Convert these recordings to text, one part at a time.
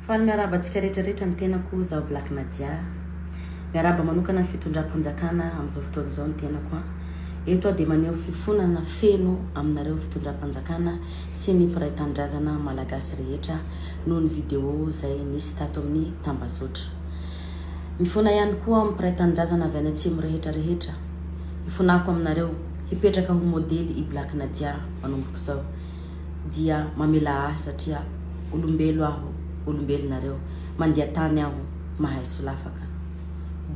Faly miarahaba antsika rehetra rehetra ny tenako zaho Black Nadia. Miarahaba manokana ny fitondram-panjakana amin'izao fotoana izao ny tenako an. Eto aho dia maneho fifonana feno aminareo fitondram-panjakana sy ny mpiray tanindrazana malagasy rehetra noho ny vidéo izay nisy tato amin'ny tambazotra. Mifona ihany koa aho amin'ny mpiray tanindrazana avy any atsimo rehetra rehetra. Ifonako aminareo hipetraka ho modely i Black Nadia manomboka izao. Dia mamela ahy satria olombelo aho, olombelo nareo, mandia tany aho, mahay solafaka.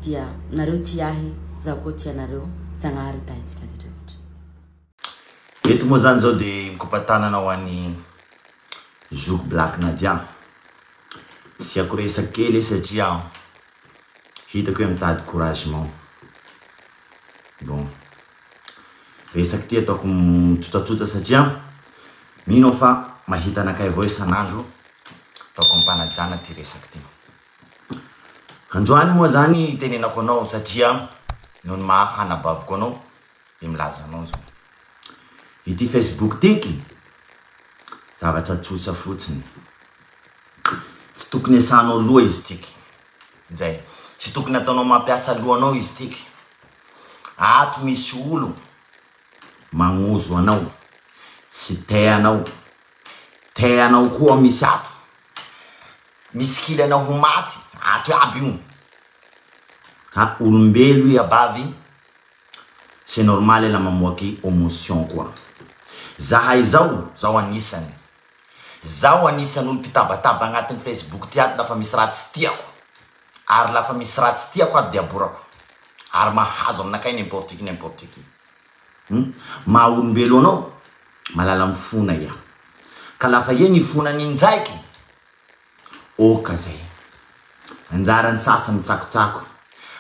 Dia nareo tia ahy, zaho koa tia anareo, Zagnahary hitahy antsika rehetra rehetra. Eto moa zany zao de mikopa-tanana ho an'i zoky Black Nadia. Asiako resaka kely satria hitako hoe mitady couragement. Bon. Resaka ity ataoko tsotratsotra satria mino aho fa mahita anakay avao isan'andro, ataoko am-panajana ty resaka ty. Androany moa zany itenenako anao satria noho ny maha anabaviko anao de milaza anao zao. Ity facebook tiky zavatra tsotsa fotsiny, tsy tokony asanao loha izy tiky, zay, tsy tokony ataonao mampiasa lohanao izy tiky. Ato misy olo magnozo anao, tsy te anao, te anao koa misy ato, misy kily anao ho maty ato iaby io, ka olombelo iha bavy, c'est normal la mamoaky omotion koa, zahay zao, zaho anisany, zaho anisany olo mpitabataba agnatin'ny facebook ty ato lafa misy raha tsy tiako. Ary lafa misy raha tsy tiako ato dia aborako. Ary mahazo aminakay n'importe qui n'importe qui. Hum. Maha olombelo anao, malala mifona iha. Ka lafa iha nifona ninjaiky, ok zay. Anjaran'ny sasany mitsakotsako,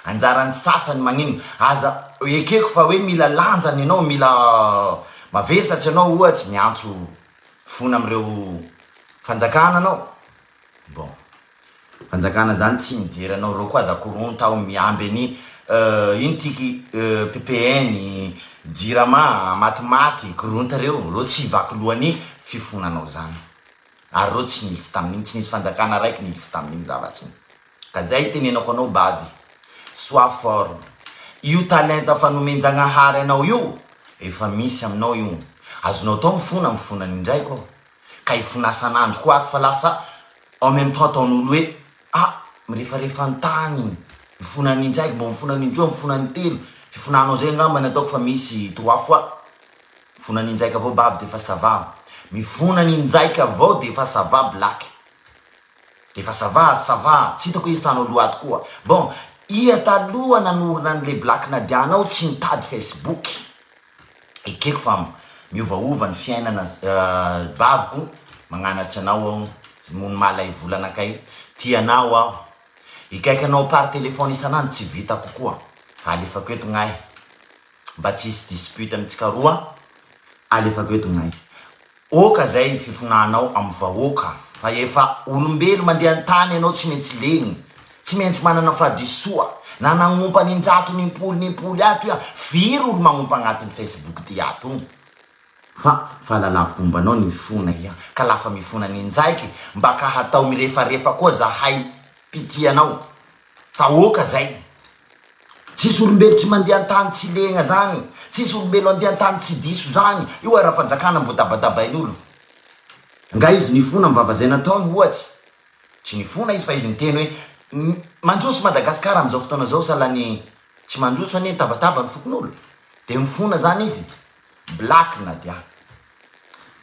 anjaran'ny sasany magnino, aza ekeko fa hoe mila lanjany ianao, mila mavesatry ianao ohatsy miantso fona amin'ireo fanjakana anao, bon. Fanjakana zany tsy mijery anao reo koa aza koronta ao miamby any ino tiky ppn, jirama, matimaty koronta reo, reo tsy hivaky loha ny fifonanao zany ary reo tsy nilitsy tamin'igny tsy nisy fanjakana raiky nilitsy tamin'igny zavatra igny ka zay itenenako anao bavy sois fort io talenta fa nomen-jagnahary anao io efa misy aminao io azonao atao mifona mifona nindraiko aho ka hifonasan'andro koa ary fa lasa en même temps ataon'olo hoe ah mirefarefa ny tany mifona ny indraiky mbo mifona ny indroa mifona ny telo fifonanao zay angamba ny ataoko fa misy trois fois mifona ny indraiky avao bavy defa ça va mifona ny indraiky avao defa ça va black defa ça va ça va tsy hitako hoe isanao loha ato koa bon iha taloha nanorina an'le black nadianao tsy nitady facebook Ekeko fa miovaova ny fiainana baviko magnanatra anao aho mony mahalay volana kay tia anao aho hikaiky anao par téléphone isan'andro tsy vitako koa alefako eto gnahy mba tsy hisy dispute amintsika roa alefako eto gnahy Oka zay ny fifonanao am vahoaka fa efa olombelo mandeha antany ianao tsy maintsy legny, tsy maintsy manana fahadisoa, na nagnompa ninjato nimpolo nimpolo ato iha, firy olo magnompa agnatiny facebook ty ato fa fahalalam-pombanao nifona iha ka lafa mifona ninjaiky mba ka hatao mirefarefa koa zahay mpitia anao Fa oka zay. Tsisy olombelo tsy mandeha antany tsy legna zany, tsisy olombelo andeha antany tsy diso zany, io ara fanjakana mbo dabadabain'olo. Nga izy nifona am vava zay nataony ohatsy? Tsy nifona izy fa izy niteny hoe mandroso Madagascar amzao fotoana zao sahala ny tsy mandroso anie mitabataba ny fokonolona de mifona zany izy. Black Nadia.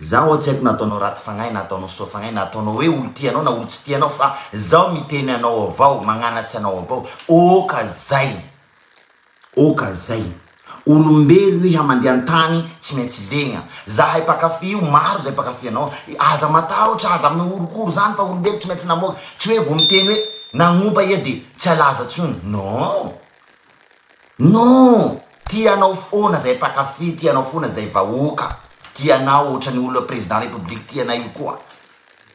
Zaho tsy haiko na ataonao raty fagnahy na ataonao soa fagnahy na ataonao hoe olo tia anao na olo tsy tia anao fa zaho miteny anao avao magnanatsy anao avao oka zay oka zay olombelo iha mandeha antany tsy maintsy legna zahay mpakafy io maro zay mpakafy anao aza matahotra aza mihorokoro zany fa olombelo tsy maintsy namoaka tsy hoe vo miteny hoe nagnompa iha de tsy halaza tsony non Non! Tia anao foana zay mpankafy, tia anao foana zay vahoaka, tia anao ohatran'ny olona président république tia anay io koa.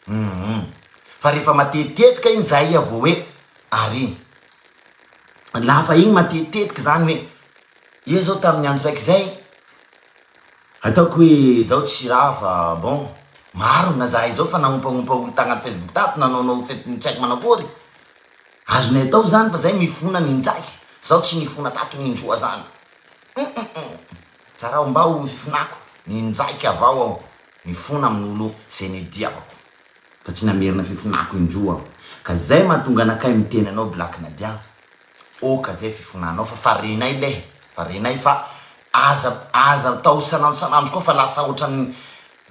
Hum. Fa rehefa matetitetika iny zay vao hoe ary. Lafa iny matetitetika zany hoe, iha zao tamin'ny andro raiky zay, ataoko hoe zaho tsy raha fa bon. Marina zahay zao fa nagnompagnompa olo tagnat facebook tato nanaonao fety tsy haiko manakory. Azonay atao zany fa zay mifona ninjaiky. Zaho tsy nifona tato nindroa zany. Hum Tsarao mbao fifonako. Ninjaiky avao aho nifona amin'olo ze nidiavako. Fa tsy namerina fifonako indroa aho. Ka zay mahatonga anakay miteny anao Black Nadia. Oka zay fifonanao fa fa renay leh fa renay fa aza aza atao isan'andro isan'andro koa fa lasa ohatran'ny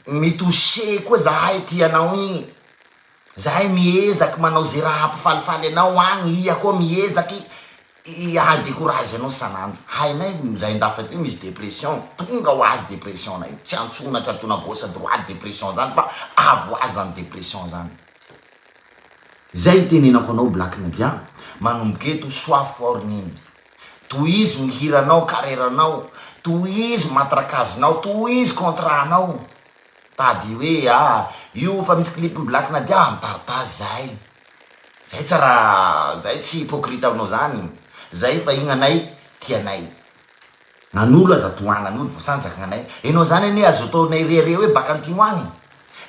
mi-toucher koa zahay tia anao igny. Zahay miezaky manao ze raha hampifalifaly anao agny, iha koa miezaky haha-decourage anao isan'andro. Hainay zahay andafy aty misy dépression, tonga ho azy dépression nay, tsy antsoina tsy antsoina gauche à droite dépression zany fa avy ho azy zany dépression zany. Zay itenenako anao Black Nadia, manomboka eto sois fort nini. Tohizo ny hiranao, carrière-nao, tohizo matrakazinao, tohizo contrat-nao. Tady hoe ah io fa misy clip ny Black Nadia, mi-partage zahay. Zay tsy raha, zay tsy hypocrite aminao zany. Zay fa igny anay tianay. Gnan'olo aza tohanan'olo voasanjaka gnanay. Enao zany anie azo ataonay rehareha hoe baka antimo agny.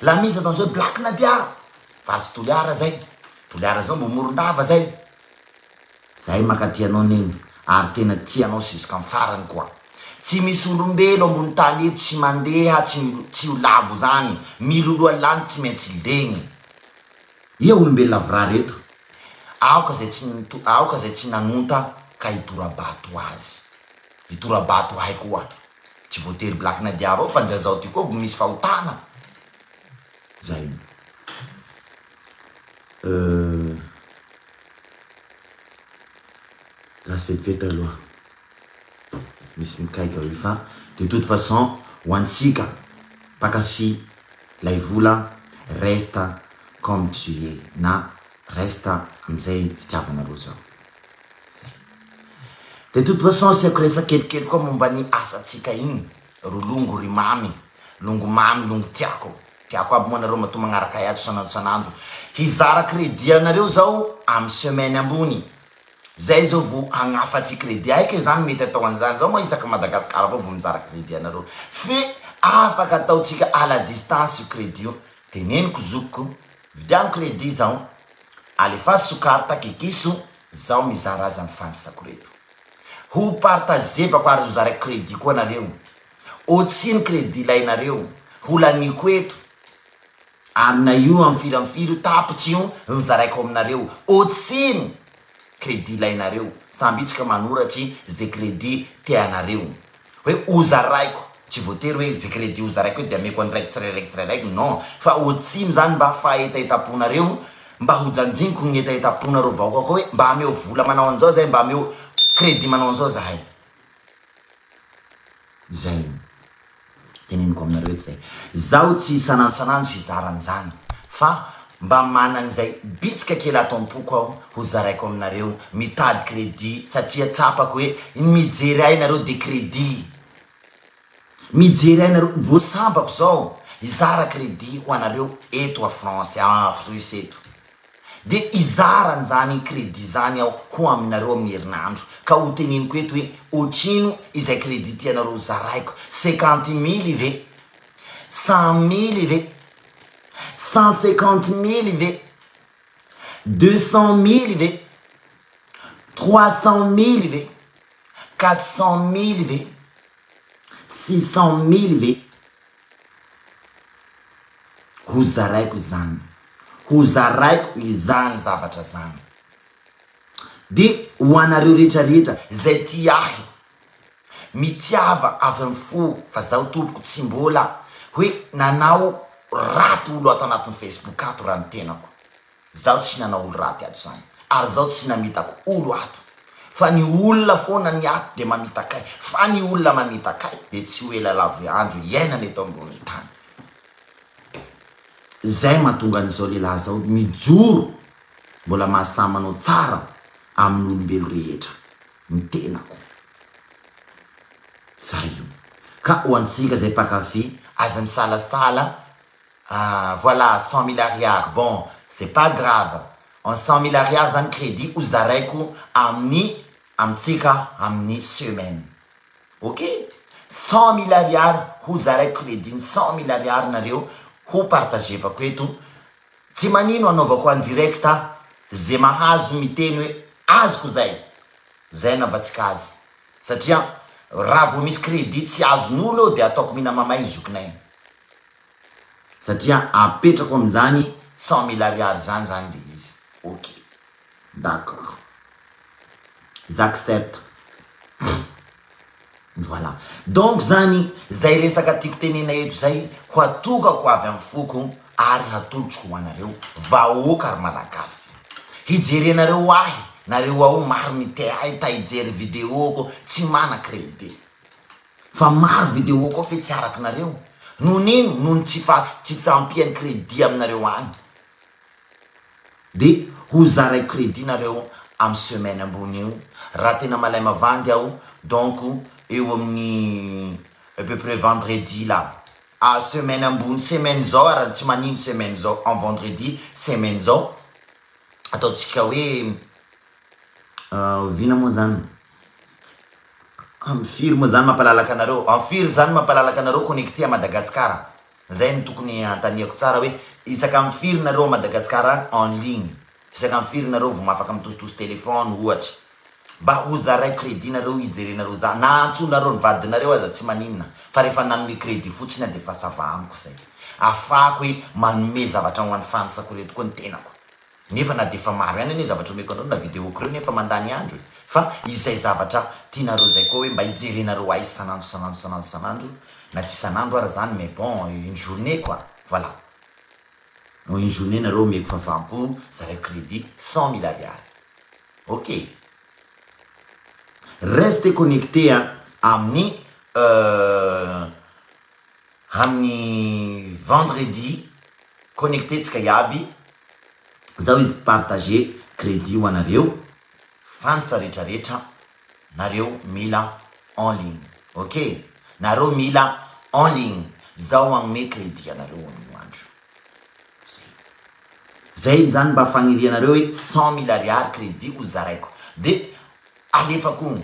La misy ataon'zao hoe Black Nadia. Faritsy Toliara zay. Toliara zao mbo Morondava zay. Zahay mankatia anao neny ary tena tia anao jusqu'en farany koa. Tsy misy olombelo ambony tany eto tsy mandeha tsy tsy ho lavo zany, miloloha lany tsy maintsy legny. Ia olombelo lavorary eto? Aoka zay tsy aoka zay tsy nanonta ka hitora-bato azy. Hitora-bato ahy koa. Tsy voatery Black Nadia avao fa njazao ty koa vo misy fahotana. Zay. Euh. Lasa vetivety aloha. Misy mikaika io fa de toute façon ho antsika mpankafy lay vola reste comme tu es na reste amizay fitiavanareo zao. Zay. De toute façon asiako resaka kelikely koa momba ny asantsika igny ry longo ry mamy, longo mamy longo tiako. Tiako aby moa nareo matoa magnaraka ahy ato isan'andro isan'andro. Hizara crédit anareo zao amy semaine ambony. Zay zao vo hagnafatsy crédit ahy ke zany mety atao an'izany. Zao moa isaky Madagascar avao vo mizara crédit anareo. Fe afaka ataontsika à la distance io crédit io. Teneniko zokiko, vidiano crédit zao, alefaso carte kekiso, zao mizara azy amy fansako reto. Ho partagevako ary ho zaraiko crédit koa nareo. Otsino crédit ilainareo, ho laniko eto, ary na io am firy am firy io tapitsy io no zaraiko aminareo, otsino crédit ilainareo, samby itsika manoratry ze crédit teanareo hoe ho zaraiko, tsy voatery hoe ze crédit ho zaraiko eto de ameko an'i raiky tsirairaiky tsirairaiky non, fa otsino zany mba fahetahetamponareo, mba ho janjiniko ny hetahetamponareo vahoaka koa hoe mba ameo vola manao an'izao zahay, mba ameo crédit manao an'izao zahay. Izay teneniko aminareo eto izay. Zaho tsy isan'andro isan'andro hizara an'izany fa mba manana izay bitsika kely ato am-poko aho ho zaraiko aminareo, mitady crédit satria tsapako hoe mijery ahy nareo de crédit. Mijery ahy nareo, vao sambako zao hizara crédit ho anareo eto a France, a Suisse eto. Dia hizara an'izany crédit izany aho ho aminareo amin'ny herinandro. Ka ho teneniko eto hoe otrino izay crédit tianareo ho zaraiko, cinquante mille ve? Cent mille ve? 150 mille ve? 200 mille ve? 300 mille ve? 400 mille ve? 600 mille ve? Ho zaraiko izany. Ho zaraiko izany zavatra zany. De ho anareo rehetra rehetra zay tia ahy, mitiava avy am fo fa zaho tompoko tsy mbola hoe nanao raty olo ato anatin'ny facebook ato raha ny tenako. Zaho tsy nanao olo raty ato zany ary zaho tsy namitako olo ato fa ny olona foana ny ato de mamitaka ahy fa ny olona mamitaka ahy de tsy ho ela lavo andro iainana eto ambonin'ny tany. Zay mahatonga an'izao lehilahy zao mijoro mbola mahasahy manao tsara amin'olombelo rehetra ny tenako. Zay io. Ka ho antsika zay mpankafy aza misalasala Ah voilà 100 mille ariary bon c'est pas grave en 100 mille ariary zany crédit ho zaraiko amin'ny amintsika amin'ny semaine ok 100 mille ariary ho zaraiko crédit ny 100 mille ariary nareo. ho partagevako eto, tsy manino anaovako en direct ze mahazo miteny hoe azoko zay, zay anaovantsika azy satria raha vao misy crédit tsy azon'olo eo de ataoko mihina mamay zokinay satria apetrako amin'izany 100 000 ariary zany zany le izy. Ok, d'accord, j'accepte. Voilà, donc zany zay resaka tiako tenena eto zay ho atokako avy amy foko ary hatolotroko ho anareo vahoaka ary malagasy hijerenareo ahy nareo ao maro mite ahy ta hijery videoko tsy mana crédit fa maro video koa fe tsy araky nareo noho nino noho ny tsy fa tsy fampiany crédit aminareo agny de ho zaraiko crédit nareo amy semaine ambony io raha tena malay mavandy aho. Donc eo amin'ny à peu près vendredi là a semaine ambony, semaine zao ary tsy manino, semaine zao en vendredi, semaine zao ataotsika hoe vina moa zany, amy firy moa zany mampalalaka anareo, amy firy zany mampalalaka anareo connecté a Madagasikara? Zay ny tokony antaniako tsara hoe isaka amy firy nareo a Madagasikara agny en ligne, isaka amy firy nareo vo mafaky mitositosy téléphone ohatry mba ho zaraiko crédit nareo hijerenareo za na antsonareo ny vadinareo aza tsy maninona fa rehefa nanome crédit fotsiny a de fa ça va amiko zay afahako hoe manome zavatra ho an'ny fansako reto koa ny tenako. Nefa na de fa maro ihany anie zavatra omeko anareo na videoko reo nefa mandany andro e, fa izay zavatra tianareo zay koa hoe mba hijerenareo ahy isan'andro isan'andro isan'andro isan'andro na tsy isan'andro ara zany, mais bon, une journée quoi. Voilà, une journée nareo omeko fafampo, zaraiko crédit 100 000 ariary. Ok, reste connecté a amin'ny vendredi, connecté tsika iaby zaho izy partager crédit ho anareo fansa rehetrarehetra nareo mila en ligne. Ok, nareo mila en ligne, zaho agnome crédit anareo amin'io andro zay. Zay zany mba fagnirianareo hoe 100 000 ariary crédit ho zaraiko de alefako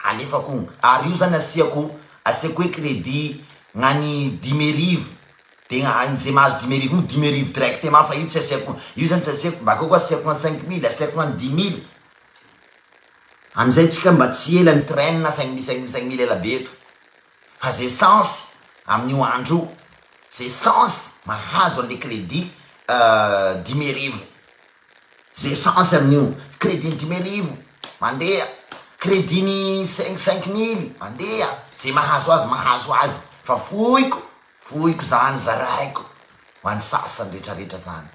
alefako ary io zany asiako hoe crédit gnany 10 500 de zay mahazo 10 500 io 10 500 directement fa io tsy asiako, io zany tsy asiako bakeo koa asiako any 5000, asiako any 10 000 amizay tsika mba tsy ela ny train 5000 5000 5000 ela be eto fa zay sens amin'io andro io zay sens mahazo an'le crédit 10 500 zay sens amin'io crédit ny 10 500 mandeha, crédit ny 5000 mandeha, zay mahazo azy mahazo azy fa foiko foiko zany zaraiko ho an'ny sasany rehetrarehetra zany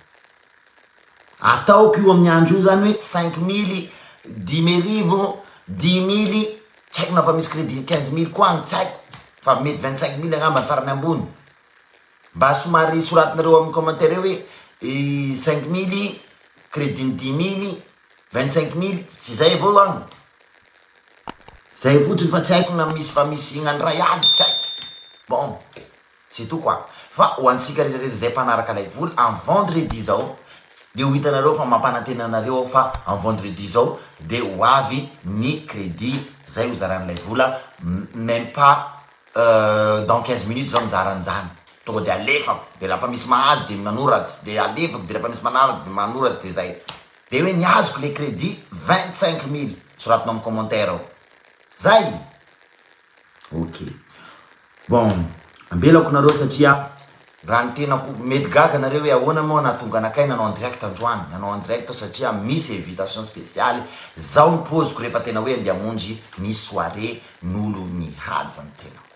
ataoko io amin'ny andro io zany hoe 5000, 10 500, 10 000, tsy haiko na fa misy crédit 15 000 koa agny, tsy haiko fa mety 25 000 angamba ny farany ambony. Mba somary soratinareo amin'ny commentaire eo hoe 5000, crédit ny 10 000, 25 000, tsy zay avao agny zay fotsiny fa tsy haiko na misy fa misy gnany ray aly, tsy haiko. Bon, c'est tout quoi. Fa ho antsika rehetrarehetra zay mpanaraka lay vola en vendredi zao de ho hitanareo fa mampanantena anareo ao fa en vendredi zao de ho avy ny crédit zay ho zaran'ilay vola, même pas dans 15 minutes zao mizara an'izany tonga de alefako de lafa misy mahazo de manoratsy de alefako de lafa misy manaraky de manoratsy de zay de hoe niazoko le crédit 25 000 soratinao amy commentaire ao zay. Ok, bon, ambelako nareo satria raha ny tenako mety gaga nareo hoe ahoana moa nahatonga anakay nanao en direct androany. Nanao en direct satria misy invitation spéciale zaho ny poziko rehefa tena hoe andeha hamonjy ny soirée n'olo mihaja ny tenako.